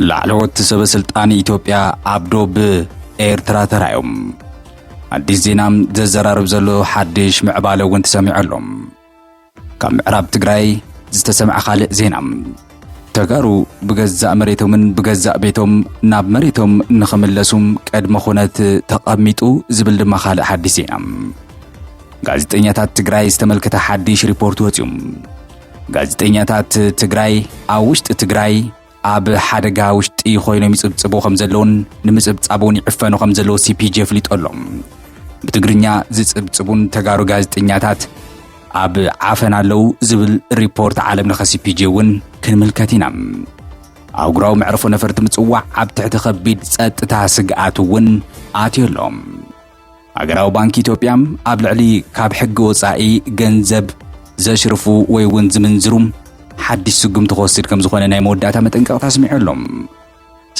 ላዕለዎት ሰበ ስልጣን ኢትዮጵያ ኣብ ዶብ ኤርትራ ተራዮም። ኣዲስ ዜና፣ ዘዘራርብ ዘሎ ሓድሽ ምዕባለ እውን ተሰሚዑ ኣሎ። ካብ ምዕራብ ትግራይ ዝተሰምዐ ካልእ ዜና፣ ተጋሩ ብገዛእ መሬቶምን ብገዛእ ቤቶም ናብ መሬቶም ንኽምለሱም ቅድመ ኩነት ተቐሚጡ ዝብል ድማ ካልእ ሓድሽ ዜና። ጋዜጠኛታት ትግራይ ዝተመልከተ ሓድሽ ሪፖርት ወፂኡ። ጋዜጠኛታት ትግራይ ኣብ ውሽጢ ትግራይ ኣብ ሓደጋ ውሽጢ ኮይኖም ይጽብጽቡ ከም ዘለውን ንምጽብጻብ እውን ይዕፈኑ ከም ዘለዉ ሲ ፒ ጄ ኣፍሊጡ ኣሎ። ብትግርኛ ዝጽብጽቡን ተጋሩ ጋዜጠኛታት ኣብ ዓፈና ኣለዉ ዝብል ሪፖርት ዓለም ለኸ ሲ ፒ ጄ እውን ክንምልከት ኢና። ኣህጉራዊ መዕርፎ ነፈርቲ ምጽዋዕ ኣብ ትሕቲ ከቢድ ጸጥታ ስግኣት እውን ኣትዩ ኣሎ። ሃገራዊ ባንክ ኢትዮጵያ ኣብ ልዕሊ ካብ ሕጊ ወጻኢ ገንዘብ ዘሽርፉ ወይ እውን ዝምንዝሩ ሓድሽ ስጉምቲ ክወስድ ከም ዝኾነ ናይ መወዳእታ መጠንቀቕታ ኣስሚዑ ኣሎ።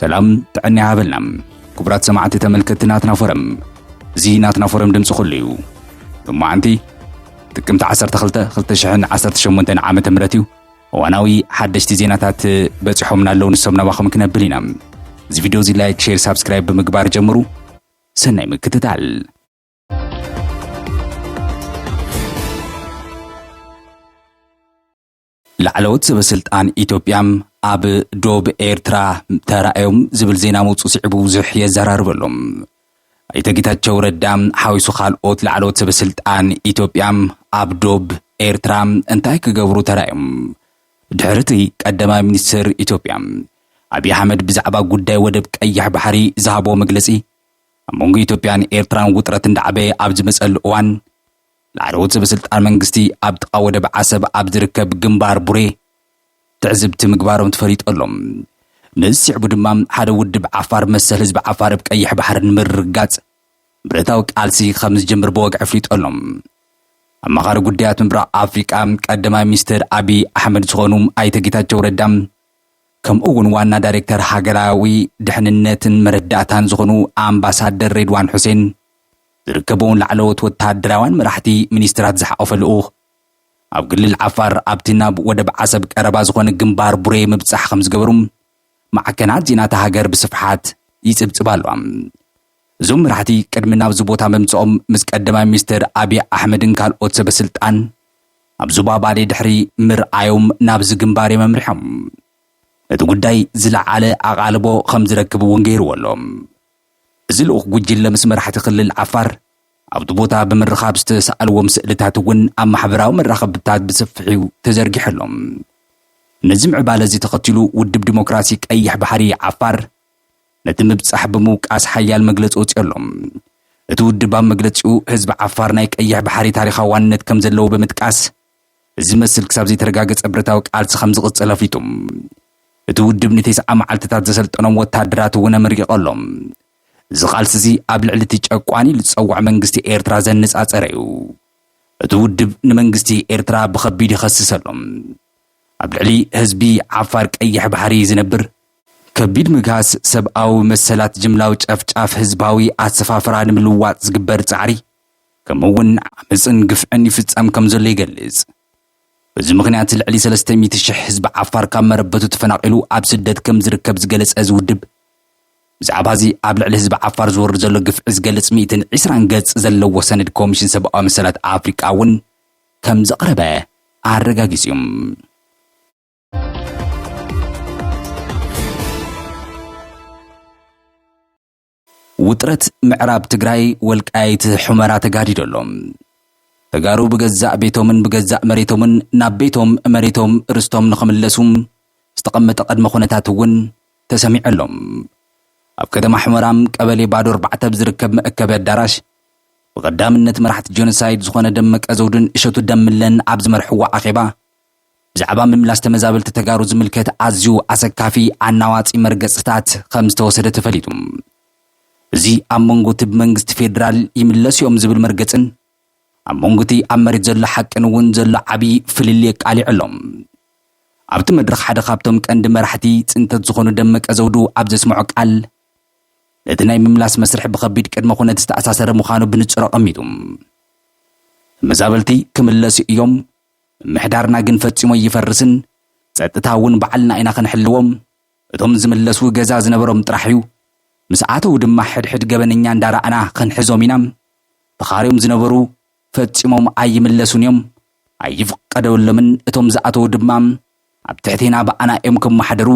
ሰላም ጥዕና ይሃበልና ክቡራት ሰማዕቲ ተመልከትቲ ናትና ፎረም። እዚ ናትና ፎረም ድምፂ ኩሉ እዩ። ሎማዓንቲ ጥቅምቲ ዓሰርተ ክልተ ክልተ ሽሕን ዓሰርተ ሸሞንተን ዓመተ ምህረት እዩ። እዋናዊ ሓደሽቲ ዜናታት በፂሖምና ኣለዉ፣ ንሶም ናባኹም ክነብል ኢና። እዚ ቪድዮ እዚ ላይክ፣ ሼር፣ ሳብስክራይብ ብምግባር ጀምሩ። ሰናይ ምክትታል። ላዕለዎት ሰበ ስልጣን ኢትዮጵያ ኣብ ዶብ ኤርትራ ተራእዮም ዝብል ዜና ምውፁ ስዒቡ ብዙሕ የዘራርብ ኣሎ። ኣይተ ጌታቸው ረዳ ሓዊሱ ካልኦት ላዕለዎት ሰበ ስልጣን ኢትዮጵያ ኣብ ዶብ ኤርትራ እንታይ ክገብሩ ተራእዮም? ድሕሪ እቲ ቀዳማይ ሚኒስትር ኢትዮጵያ ኣብይ ኣሕመድ ብዛዕባ ጉዳይ ወደብ ቀይሕ ባሕሪ ዝሃቦ መግለጺ፣ ኣብ መንጎ ኢትዮጵያን ኤርትራን ውጥረት እንዳዓበየ ኣብ ዝመጸሉ እዋን፣ ላዕለዎት ሰበ ስልጣን መንግስቲ ኣብ ጥቓ ወደብ ዓሰብ ኣብ ዝርከብ ግንባር ቡሬ ትዕዝብቲ ምግባሮም ተፈሊጡ ኣሎ። ነዚ ስዒቡ ድማ ሓደ ውድብ ዓፋር መሰል ህዝቢ ዓፋር ኣብ ቀይሕ ባሕሪ ንምርግጋጽ ብረታዊ ቃልሲ ከም ዝጀምር ብወግዒ ኣፍሊጡ ኣሎ። ኣማኻሪ ጉዳያት ምብራቕ ኣፍሪቃ ቀዳማይ ሚኒስትር ኣብይ ኣሕመድ ዝኾኑ ኣይተ ጌታቸው ረዳ፣ ከምኡ እውን ዋና ዳይሬክተር ሃገራዊ ድሕንነትን መረዳእታን ዝኾኑ ኣምባሳደር ሬድዋን ሑሴን ዝርከብዎም ላዕለዎት ወታደራውያን መራሕቲ ሚኒስትራት ዝሓቖፈ ልኡኽ፣ ኣብ ክልል ዓፋር ኣብቲ ናብ ወደብ ዓሰብ ቀረባ ዝኾነ ግንባር ቡሬ ምብጻሕ ከም ዝገበሩ ማዕከናት ዜና እታ ሃገር ብስፍሓት ይጽብጽባ ኣለዋ። እዞም መራሕቲ ቅድሚ ናብዚ ቦታ ምምጽኦም ምስ ቀዳማይ ሚኒስትር ኣብይ ኣሕመድን ካልኦት ሰበ ስልጣን ኣብ ዞባ ባሌ ድሕሪ ምርኣዮም ናብዚ ግንባር እዮም ኣምሪሖም። እቲ ጉዳይ ዝለዓለ ኣቓልቦ ከም ዝረክብ እውን ገይርዎ ኣሎ። እዚ ልኡኽ ጉጅለ ምስ መራሕቲ ክልል ዓፋር ኣብቲ ቦታ ብምርኻብ ዝተሰኣልዎም ስእልታት እውን ኣብ ማሕበራዊ መራኸብታት ብሰፊሑ ተዘርጊሑ ኣሎ። ነዚ ምዕባለ እዚ ተኸቲሉ ውድብ ዲሞክራሲ ቀይሕ ባሕሪ ዓፋር ነቲ ምብጻሕ ብምውቃስ ሓያል መግለጺ ወጺኡ ኣሎ። እቲ ውድብ ኣብ መግለጺኡ ህዝቢ ዓፋር ናይ ቀይሕ ባሕሪ ታሪኻዊ ዋንነት ከም ዘለዎ ብምጥቃስ፣ እዚ መስል ክሳብ ዘይተረጋገጸ ብረታዊ ቃልሲ ከም ዝቕጽል ኣፍሊጡ። እቲ ውድብ ንተስዓ መዓልትታት ዘሰልጠኖም ወታደራት እውን ኣመሪቑ ኣሎ። እዚ ቃልሲ እዚ ኣብ ልዕሊ እቲ ጨቋኒ ዝጸውዕ መንግስቲ ኤርትራ ዘነጻጸረ እዩ። እቲ ውድብ ንመንግስቲ ኤርትራ ብኸቢድ ይኸስስ ኣሎ። ኣብ ልዕሊ ህዝቢ ዓፋር ቀይሕ ባሕሪ ዝነብር ከቢድ ምግሃስ ሰብኣዊ መሰላት፣ ጅምላዊ ጨፍጫፍ፣ ህዝባዊ ኣሰፋፍራ ንምልዋጥ ዝግበር ጻዕሪ፣ ከምኡ እውን ዓመጽን ግፍዕን ይፍጸም ከም ዘሎ ይገልጽ። በዚ ምኽንያት ልዕሊ ሰለስተ ሚእቲ ሽሕ ህዝቢ ዓፋር ካብ መረበቱ ተፈናቒሉ ኣብ ስደት ከም ዝርከብ ዝገለጸ እዚ ውድብ፣ ብዛዕባ እዚ ኣብ ልዕሊ ህዝቢ ዓፋር ዝወርድ ዘሎ ግፍዒ ዝገልጽ ሚእትን ዕስራን ገጽ ዘለዎ ሰነድ ኮሚሽን ሰብኣዊ መሰላት ኣፍሪቃ እውን ከም ዘቕረበ ኣረጋጊጹ እዩ። ውጥረት ምዕራብ ትግራይ ወልቃይት ሑመራ ተጋዲዶ ኣሎ። ተጋሩ ብገዛእ ቤቶምን ብገዛእ መሬቶምን ናብ ቤቶም መሬቶም ርስቶም ንኽምለሱ ዝተቐመጠ ቅድመ ኩነታት እውን ተሰሚዑ ኣሎ። ኣብ ከተማ ሑመራ ቀበሌ ባዶ ኣርባዕተ ኣብ ዝርከብ መእከቢ ኣዳራሽ ብቐዳምነት መራሕቲ ጆኖሳይድ ዝኾነ ደመቀ ዘውዱን እሸቱ ደምለን ኣብ ዝመርሕዎ ኣኼባ ብዛዕባ ምምላስ ተመዛበልቲ ተጋሩ ዝምልከት ኣዝዩ ኣሰካፊ ኣናዋጺ መርገጽታት ከም ዝተወሰደ ተፈሊጡ። እዚ ኣብ መንጎ እቲ ብመንግስቲ ፌዴራል ይምለሱ እዮም ዝብል መርገጽን ኣብ መንጎ እቲ ኣብ መሬት ዘሎ ሓቅን እውን ዘሎ ዓቢ ፍልልይ ኣቃሊዑ ኣሎ። ኣብቲ መድረኽ ሓደ ካብቶም ቀንዲ መራሕቲ ጽንተት ዝኾኑ ደመቀ ዘውዱ ኣብ ዘስምዖ ቃል፣ ነቲ ናይ ምምላስ መስርሕ ብኸቢድ ቅድመ ኩነት ዝተኣሳሰረ ምዃኑ ብንጹር ኣቐሚጡ። ተመዛበልቲ ክምለሱ እዮም፣ ምምሕዳርና ግን ፈጺሙ ኣይፈርስን፣ ጸጥታ እውን ባዕልና ኢና ክንሕልዎም፣ እቶም ዝምለሱ ገዛ ዝነበሮም ጥራሕ እዩ። ምስ ኣተዉ ድማ ሕድሕድ ገበነኛ እንዳረኣና ክንሕዞም ኢና። ተኻርዮም ዝነበሩ ፈጺሞም ኣይምለሱን እዮም፣ ኣይፍቀደሎምን። እቶም ዝኣተዉ ድማ ኣብ ትሕቴና ብኣና እዮም ክመሓደሩ።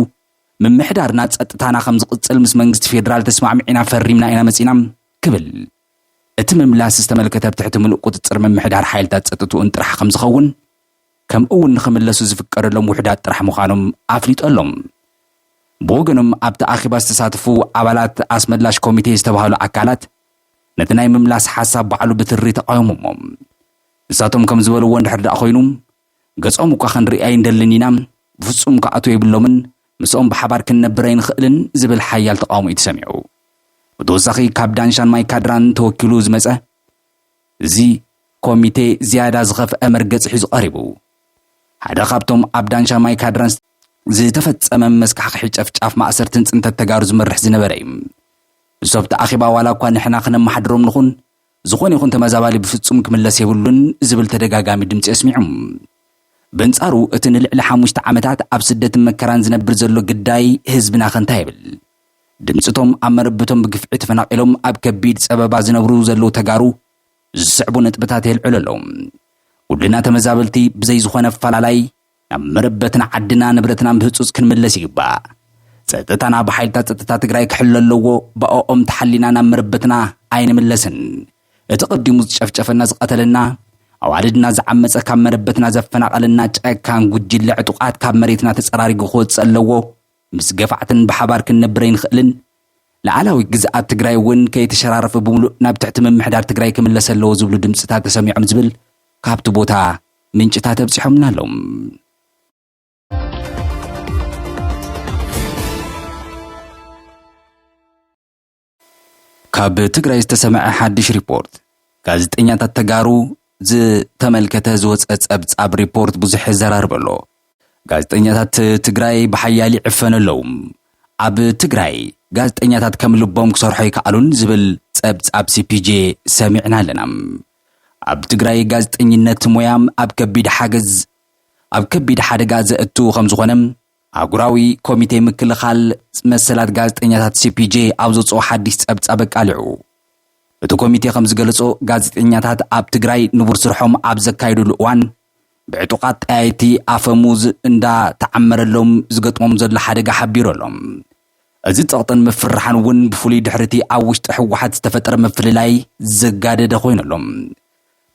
ምምሕዳርና ጸጥታና ከም ዝቕጽል ምስ መንግስቲ ፌደራል ተስማዕሚዕና ፈሪምና ኢና መጺና ክብል እቲ ምምላስ ዝተመልከተ ኣብ ትሕቲ ምሉእ ቁጽጽር ምምሕዳር ሓይልታት ጸጥትኡን ጥራሕ ከም ዝኸውን ከምኡ እውን ንኽምለሱ ዝፍቀደሎም ውሑዳት ጥራሕ ምዃኖም ኣፍሊጦሎም። ብወገኖም ኣብቲ ኣኼባ ዝተሳተፉ ኣባላት ኣስመላሽ ኮሚቴ ዝተባህሉ ኣካላት ነቲ ናይ ምምላስ ሓሳብ ባዕሉ ብትሪ ተቃወሞሞ። ንሳቶም ከም ዝበልዎ እንድሕር ደኣ ኮይኑ ገጾም እኳ ክንርኢ ኣይንደልን ኢና፣ ብፍጹም ክኣትዉ የብሎምን፣ ምስኦም ብሓባር ክንነብር ኣይንኽእልን ዝብል ሓያል ተቃውሞ እዩ ተሰሚዑ። ብተወሳኺ ካብ ዳንሻን ማይካድራን ተወኪሉ ዝመጸ እዚ ኮሚቴ ዝያዳ ዝኸፍአ መርገጺ ሒዙ ቀሪቡ። ሓደ ካብቶም ኣብ ዳንሻን ማይካድራን ዝተፈጸመ መስካሕክሒ ጨፍጫፍ ማእሰርትን ጽንተት ተጋሩ ዝመርሕ ዝነበረ እዩ። ንሶብቲ ኣኼባ ዋላ እኳ ንሕና ክነመሓድሮም ንኹን ዝኾነ ይኹን ተመዛባሊ ብፍጹም ክምለስ የብሉን ዝብል ተደጋጋሚ ድምጺ ኣስሚዑ። በንጻሩ እቲ ንልዕሊ ሓሙሽተ ዓመታት ኣብ ስደትን መከራን ዝነብር ዘሎ ግዳይ ህዝብና ከንታ ይብል። ድምጽቶም ኣብ መረብቶም ብግፍዒ ተፈናቒሎም ኣብ ከቢድ ጸበባ ዝነብሩ ዘለዉ ተጋሩ ዝስዕቡ ነጥብታት የልዕሉ ኣለዉ። ኩልና ተመዛበልቲ ብዘይ ዝኾነ ኣፈላላይ ናብ መረበትና ዓድና ንብረትናን ብህጹጽ ክንምለስ ይግባእ። ጸጥታና ብሓይልታት ጸጥታ ትግራይ ክሕሎ ኣለዎ። ብኣኦም ተሓሊና ናብ መረበትና ኣይንምለስን። እቲ ቀዲሙ ዝጨፍጨፈና ዝቐተለና ኣዋልድና ዝዓመጸ ካብ መረበትና ዘፈናቐለና ጨካን ጉጅለ ዕጡቓት ካብ መሬትና ተጸራሪጉ ክወጽእ ኣለዎ። ምስ ገፋዕትን ብሓባር ክንነብር ኣይንኽእልን። ላዕላዊ ግዝኣት ትግራይ እውን ከይተሸራረፈ ብምሉእ ናብ ትሕቲ ምምሕዳር ትግራይ ክምለስ ኣለዎ ዝብሉ ድምፅታት ተሰሚዖም ዝብል ካብቲ ቦታ ምንጭታት ኣብፂሖምና ኣለዉ። ካብ ትግራይ ዝተሰምዐ ሓድሽ ሪፖርት። ጋዜጠኛታት ተጋሩ ዝተመልከተ ዝወፀ ፀብፃብ ሪፖርት ብዙሕ የዘራርብ ኣሎ። ጋዜጠኛታት ትግራይ ብሓያል ይዕፈኑ ኣለዉ። ኣብ ትግራይ ጋዜጠኛታት ከም ልቦም ክሰርሑ ኣይከኣሉን ዝብል ፀብፃብ ሲ ፒ ጄ ሰሚዕና ኣለና። ኣብ ትግራይ ጋዜጠኝነት ሞያ ኣብ ከቢድ ሓገዝ ኣብ ከቢድ ሓደጋ ዘእቱ ከም ዝኾነ ኣህጉራዊ ኮሚቴ ምክልኻል መሰላት ጋዜጠኛታት ሲ ፒ ጄ ኣብ ዘውፅኦ ሓድሽ ፀብፃብ ኣቃሊዑ። እቲ ኮሚቴ ከም ዝገለጾ፣ ጋዜጠኛታት ኣብ ትግራይ ንቡር ስርሖም ኣብ ዘካየዱሉ እዋን ብዕጡቓት ጠያይቲ ኣፈሙዝ እንዳተዓመረሎም ዝገጥሞም ዘሎ ሓደጋ ሓቢሩ ኣሎ። እዚ ጸቕጥን ምፍርራሕን እውን ብፍሉይ ድሕሪ እቲ ኣብ ውሽጢ ህወሓት ዝተፈጠረ ምፍልላይ ዘጋደደ ኮይኑ ኣሎ።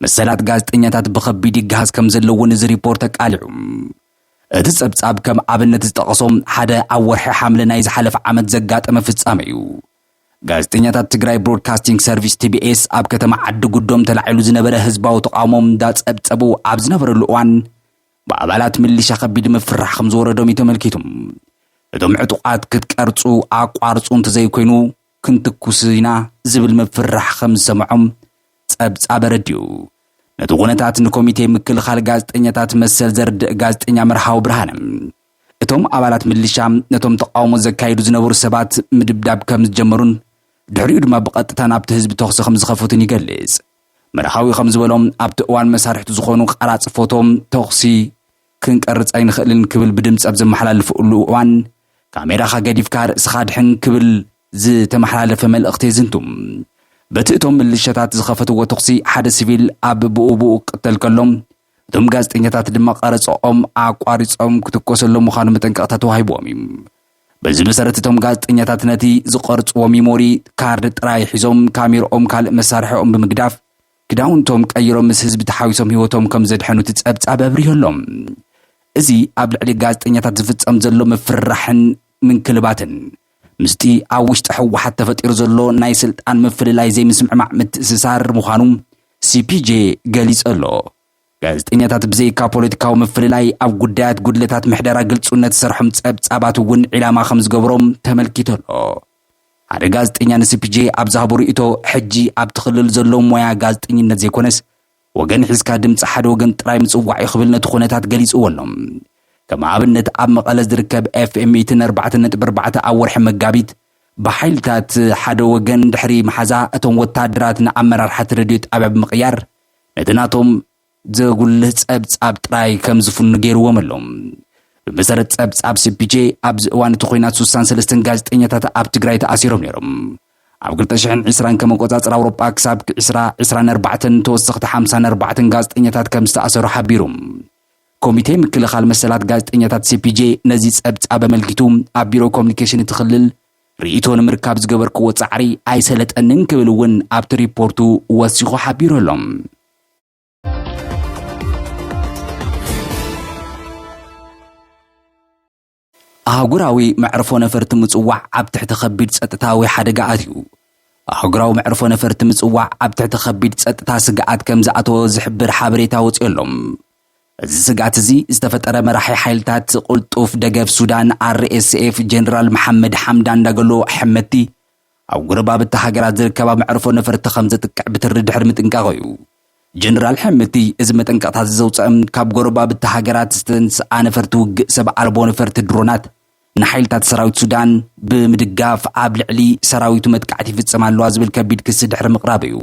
መሰላት ጋዜጠኛታት ብኸቢድ ይገሃስ ከም ዘለውን እዚ ሪፖርት ኣቃሊዑ። እቲ ጸብጻብ ከም ኣብነት ዝጠቐሶ፣ ሓደ ኣብ ወርሒ ሓምለ ናይ ዝሓለፈ ዓመት ዘጋጠመ ፍጻመ እዩ። ጋዜጠኛታት ትግራይ ብሮድካስቲንግ ሰርቪስ፣ ቲ ቢ ኤስ፣ ኣብ ከተማ ዓዲ ጉዶም ተላዒሉ ዝነበረ ህዝባዊ ተቓውሞ እንዳጸብጸቡ ኣብ ዝነበረሉ እዋን፣ ብኣባላት ምልሻ ከቢድ ምፍርራሕ ከም ዝወረዶም እዩ ተመልኪቱ። እቶም ዕጡቓት፣ "ክትቀርጹ ኣቋርጹ፣ እንተዘይኮይኑ ክንትኩስ ኢና" ዝብል ምፍርራሕ ከም ዝሰምዖም ጸብጻብ ኣረዲኡ። ነቲ ኩነታት ንኮሚቴ ምክልኻል ጋዜጠኛታት መሰል ዘርድእ ጋዜጠኛ መርሃዊ ብርሃነ፣ እቶም ኣባላት ምልሻ ነቶም ተቃውሞ ዘካይዱ ዝነበሩ ሰባት ምድብዳብ ከም ዝጀመሩን ድሕሪኡ ድማ ብቐጥታ ናብቲ ህዝቢ ተኹሲ ከም ዝኸፈቱን ይገልጽ። መርሃዊ ከም ዝበሎም፣ ኣብቲ እዋን መሳርሕቱ ዝኾኑ ቃራጽ ፎቶ፣ "ተኹሲ ክንቀርጽ ኣይንኽእልን" ክብል ብድምጺ ኣብ ዘመሓላልፈሉ እዋን፣ "ካሜራኻ ገዲፍካ ርእስኻ ድሕን" ክብል ዝተመሓላለፈ መልእኽቲ የዝንቱ። በቲ እቶም ምልሻታት ዝኸፈትዎ ተኹሲ ሓደ ሲቪል ኣብ ብኡ ብኡ ክቕተል ከሎ፣ እቶም ጋዜጠኛታት ድማ ቀረጽኦም ኣቋሪጾም ክትኮሰሎም ምዃኑ መጠንቀቕታ ተዋሂብዎም እዩ። በዚ መሰረት እቶም ጋዜጠኛታት ነቲ ዝቐርጽዎ ሚሞሪ ካርድ ጥራይ ሒዞም፣ ካሜርኦም ካልእ መሳርሒኦም ብምግዳፍ፣ ክዳውንቶም ቀይሮም ምስ ህዝቢ ተሓዊሶም ህይወቶም ከም ዘድሐኑ እቲ ጸብጻብ ኣብሪሁ ኣሎ። እዚ ኣብ ልዕሊ ጋዜጠኛታት ዝፍጸም ዘሎ ምፍርራሕን ምንክልባትን ምስቲ ኣብ ውሽጢ ህወሓት ተፈጢሩ ዘሎ ናይ ስልጣን ምፍልላይ ዘይምስምዕማዕ ምትእስሳር ምዃኑ ሲ ፒ ጄ ገሊጹ ኣሎ። ጋዜጠኛታት ብዘይካ ፖለቲካዊ ምፍልላይ ኣብ ጉዳያት ጉድለታት ምሕደራ ግልጹነት ዝሰርሖም ጸብጻባት እውን ዒላማ ከም ዝገብሮም ተመልኪቱ ኣሎ። ሓደ ጋዜጠኛ ን ሲ ፒ ጄ ኣብ ዝሃቦ ርእይቶ፣ ሕጂ ኣብቲ ክልል ዘሎ ሞያ ጋዜጠኝነት ዘይኮነስ፣ ወገን ሒዝካ ድምጺ ሓደ ወገን ጥራይ ምጽዋዕ እዩ ክብል ነቲ ኩነታት ገሊጽዎ ኣሎ። ከም ኣብነት፣ ኣብ መቐለ ዝርከብ ኤፍ ኤም ሚእትን ኣርባዕተን ነጥቢ ኣርባዕተ ኣብ ወርሒ መጋቢት ብሓይልታት ሓደ ወገን ድሕሪ መሓዛ፣ እቶም ወታደራት ንኣመራርሓ እቲ ሬድዮ ጣብያ ብምቕያር ነቲ ናቶም ዘጉልህ ጸብጻብ ጥራይ ከም ዝፍኑ ገይርዎም ኣሎ። ብመሰረት ጸብጻብ ሲ ፒ ጄ፣ ኣብዚ እዋን እቲ ኲናት ሱሳን ሰለስተን ጋዜጠኛታት ኣብ ትግራይ ተኣሲሮም ነይሮም። ኣብ ክልተ ሽሕን ዕስራን ከም ኣቆጻጽራ ኣውሮጳ ክሳብ ዕስራ ዕስራን ኣርባዕተን ተወሰኽቲ ሓምሳን ኣርባዕተን ጋዜጠኛታት ከም ዝተኣሰሩ ሓቢሩ። ኮሚቴ ምክልኻል መሰላት ጋዜጠኛታት ሲ ፒ ጄ ነዚ ጸብጻብ ኣመልኪቱ ኣብ ቢሮ ኮሚኒኬሽን እቲ ክልል ርእይቶ ንምርካብ ዝገበርክዎ ጻዕሪ ኣይሰለጠንን ክብል እውን ኣብቲ ሪፖርቱ ወሲኹ ሓቢሩ ኣሎ። ኣህጉራዊ መዕርፎ ነፈርቲ ምጽዋዕ ኣብ ትሕቲ ከቢድ ጸጥታዊ ሓደጋ ኣትዩ። ኣህጉራዊ መዕርፎ ነፈርቲ ምጽዋዕ ኣብ ትሕቲ ከቢድ ጸጥታ ስግኣት ከም ዝኣተወ ዝሕብር ሓበሬታ ወጺኡ ኣሎ። እዚ ስግኣት እዚ ዝተፈጠረ መራሒ ሓይልታት ቅልጡፍ ደገፍ ሱዳን ኣር ኤስ ኤፍ ጀነራል መሓመድ ሓምዳን ዳገሎ ሕመቲ ኣብ ጎረባብቲ ሃገራት ዝርከባ መዕርፎ ነፈርቲ ከም ዘጥቅዕ ብትሪ ድሕሪ ምጥንቃቑ እዩ። ጀነራል ሕምቲ እዚ መጠንቀቕታ እዚ ዘውፅአ ካብ ጎረባብቲ ሃገራት ዝተንስኣ ነፈርቲ ውግእ ሰብ ኣልቦ ነፈርቲ ድሮናት ንሓይልታት ሰራዊት ሱዳን ብምድጋፍ ኣብ ልዕሊ ሰራዊቱ መጥቃዕቲ ይፍጽም ኣለዋ ዝብል ከቢድ ክሲ ድሕሪ ምቕራብ እዩ።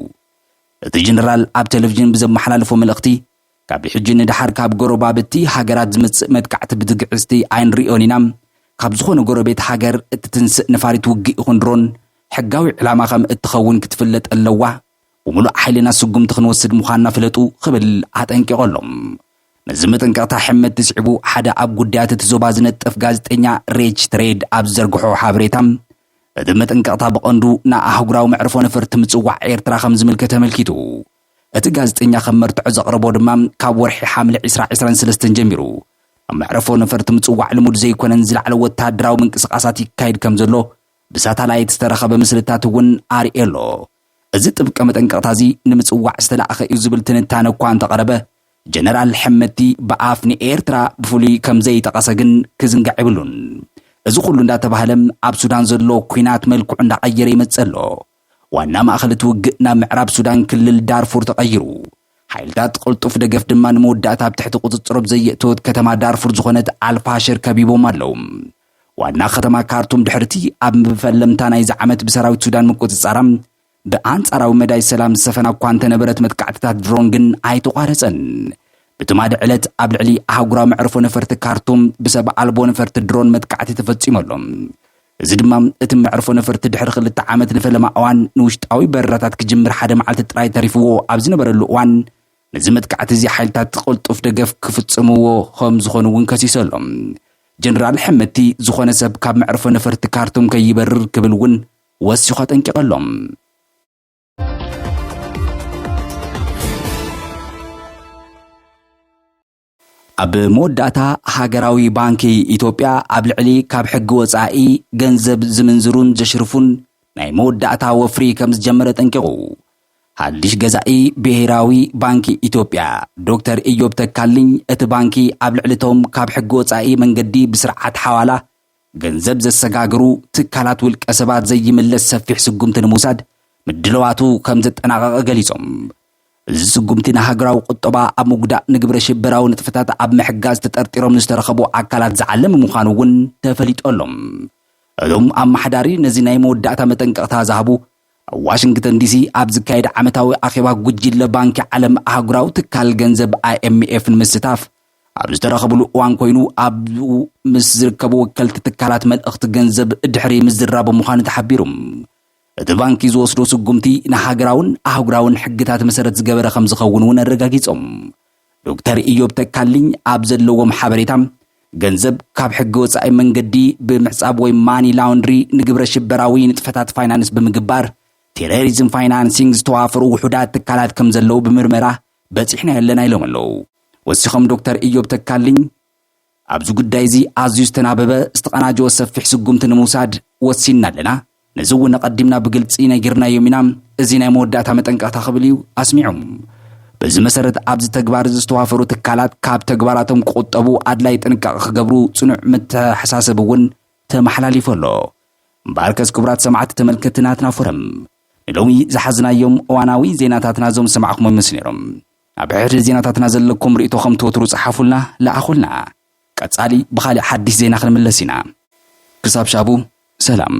እቲ ጀነራል ኣብ ቴሌቪዥን ብዘመሓላለፎ መልእኽቲ፣ ካብ ሕጂ ንደሓር ካብ ጎረባብቲ ሃገራት ዝመጽእ መጥቃዕቲ ብትዕግስቲ ኣይንርእዮን ኢና። ካብ ዝኾነ ጎረቤት ሃገር እትትንስእ ነፋሪት ውግእ ይኹን ድሮን ሕጋዊ ዕላማ ከም እትኸውን ክትፍለጥ ኣለዋ። ብምሉእ ሓይልና ስጉምቲ ክንወስድ ምዃንና ፍለጡ ክብል ኣጠንቂቑ ኣሎ። ነዚ መጠንቀቕታ ሕመት ስዒቡ ሓደ ኣብ ጉዳያት እቲ ዞባ ዝነጥፍ ጋዜጠኛ ሬች ትሬድ ኣብ ዝዘርግሖ ሓበሬታ፣ እቲ መጠንቀቕታ ብቐንዱ ንኣህጉራዊ መዕርፎ ነፈርቲ ምጽዋዕ ኤርትራ ከም ዝምልከት ኣመልኪቱ። እቲ ጋዜጠኛ ከም መርትዖ ዘቕረቦ ድማ ካብ ወርሒ ሓምለ ዕስራ ዕስራን ሰለስተን ጀሚሩ ኣብ መዕርፎ ነፈርቲ ምጽዋዕ ልሙድ ዘይኮነን ዝለዓለ ወተሃደራዊ ምንቅስቓሳት ይካየድ ከም ዘሎ ብሳተላይት ዝተረኸበ ምስልታት እውን ኣርእዮ ኣሎ። እዚ ጥብቂ መጠንቀቕታ እዚ ንምጽዋዕ ዝተላእኸ እዩ ዝብል ትንታነ እኳ እንተቐረበ፣ ጀነራል ሕመቲ ብኣፍ ንኤርትራ ብፍሉይ ከም ዘይጠቐሰ ግን ክዝንጋዕ የብሉን። እዚ ኩሉ እንዳተባህለ ኣብ ሱዳን ዘሎ ኲናት መልክዑ እንዳቐየረ ይመጽእ ኣሎ። ዋና ማእኸል እቲ ውግእ ናብ ምዕራብ ሱዳን ክልል ዳርፉር ተቐይሩ። ሓይልታት ቅልጡፍ ደገፍ ድማ ንመወዳእታ ኣብ ትሕቲ ቁጽጽሮም ዘየእተወት ከተማ ዳርፉር ዝኾነት ኣልፋሽር ከቢቦም ኣለዉ። ዋና ከተማ ካርቱም ድሕርቲ ኣብ መፈለምታ ናይዚ ዓመት ብሰራዊት ሱዳን ምቁጽጻራ ብኣንጻራዊ መዳይ ሰላም ዝሰፈና እኳ እንተነበረት መጥቃዕትታት ድሮን ግን ኣይተቋረጸን። ብትማሊ ዕለት ኣብ ልዕሊ ኣህጉራዊ መዕርፎ ነፈርቲ ካርቱም ብሰብ ኣልቦ ነፈርቲ ድሮን መጥቃዕቲ ተፈጺሙ ኣሎ። እዚ ድማ እቲ መዕርፎ ነፈርቲ ድሕሪ ክልተ ዓመት ንፈለማ እዋን ንውሽጣዊ በረራታት ክጅምር ሓደ መዓልቲ ጥራይ ተሪፍዎ ኣብ ዝነበረሉ እዋን ነዚ መጥቃዕቲ እዚ ሓይልታት ቅልጡፍ ደገፍ ክፍጽምዎ ከም ዝኾኑ እውን ከሲሱ ኣሎ። ጀነራል ሕመቲ ዝኾነ ሰብ ካብ መዕርፎ ነፈርቲ ካርቱም ከይበርር ክብል እውን ወሲኹ ኣጠንቂቐሎም። ኣብ መወዳእታ ሃገራዊ ባንኪ ኢትዮጵያ ኣብ ልዕሊ ካብ ሕጊ ወጻኢ ገንዘብ ዝምንዝሩን ዘሽርፉን ናይ መወዳእታ ወፍሪ ከም ዝጀመረ ጠንቂቑ። ሓድሽ ገዛኢ ብሄራዊ ባንኪ ኢትዮጵያ ዶክተር ኢዮብ ተካልኝ እቲ ባንኪ ኣብ ልዕሊ እቶም ካብ ሕጊ ወጻኢ መንገዲ ብስርዓት ሓዋላ ገንዘብ ዘሰጋግሩ ትካላት ውልቀ ሰባት ዘይምለስ ሰፊሕ ስጉምቲ ንምውሳድ ምድለዋቱ ከም ዘጠናቐቐ ገሊጾም። እዚ ስጉምቲ ንሃገራዊ ቁጠባ ኣብ ምጉዳእ ንግብረ ሽበራዊ ንጥፈታት ኣብ ምሕጋዝ ተጠርጢሮም ዝተረኸቡ ኣካላት ዝዓለመ ምዃኑ እውን ተፈሊጡ ኣሎ። እቶም ኣመሓዳሪ ነዚ ናይ መወዳእታ መጠንቀቕታ ዝሃቡ ኣብ ዋሽንግተን ዲሲ ኣብ ዝካየድ ዓመታዊ ኣኼባ ጉጅለ ባንኪ ዓለም ኣህጉራዊ ትካል ገንዘብ ኣይ ኤም ኤፍ ንምስታፍ ኣብ ዝተረኸብሉ እዋን ኮይኑ ኣብኡ ምስ ዝርከቡ ወከልቲ ትካላት መልእኽቲ ገንዘብ ድሕሪ ምዝራቦም ምዃኑ ተሓቢሩ። እቲ ባንኪ ዝወስዶ ስጉምቲ ንሃገራውን ኣህጉራውን ሕግታት መሰረት ዝገበረ ከም ዝኸውን እውን ኣረጋጊጾም። ዶክተር ኢዮብ ተካልኝ ኣብ ዘለዎም ሓበሬታ ገንዘብ ካብ ሕጊ ወጻኢ መንገዲ ብምሕጻብ ወይ ማኒ ላውንድሪ ንግብረ ሽበራዊ ንጥፈታት ፋይናንስ ብምግባር ቴሮሪዝም ፋይናንሲንግ ዝተዋፈሩ ውሑዳት ትካላት ከም ዘለዉ ብምርመራ በጺሕና የለና ኢሎም ኣለዉ። ወሲኾም ዶክተር ኢዮብ ተካልኝ ኣብዚ ጉዳይ እዚ ኣዝዩ ዝተናበበ ዝተቐናጀወ ሰፊሕ ስጉምቲ ንምውሳድ ወሲንና ኣለና። ነዚ እውን ኣቐዲምና ብግልጺ ነጊርናዮም ኢና። እዚ ናይ መወዳእታ መጠንቀቕታ ክብል እዩ ኣስሚዖም። በዚ መሰረት ኣብዚ ተግባር እዚ ዝተዋፈሩ ትካላት ካብ ተግባራቶም ክቑጠቡ ኣድላይ ጥንቃቐ ክገብሩ ጽኑዕ መተሓሳሰቢ እውን ተመሓላሊፉ ኣሎ። እምበኣርከስ ክቡራት ሰማዕቲ ተመልከትቲ ናትና ፎረም ንሎሚ ዝሓዝናዮም እዋናዊ ዜናታትና እዞም ዝሰማዕኹሞም ይመስሉ ነይሮም። ኣብ ሕድሪ ዜናታትና ዘለኩም ርእይቶ ከም ትወትሩ ጸሓፉልና፣ ለኣኹልና። ቀጻሊ ብኻልእ ሓድሽ ዜና ክንምለስ ኢና። ክሳብ ሻቡ ሰላም።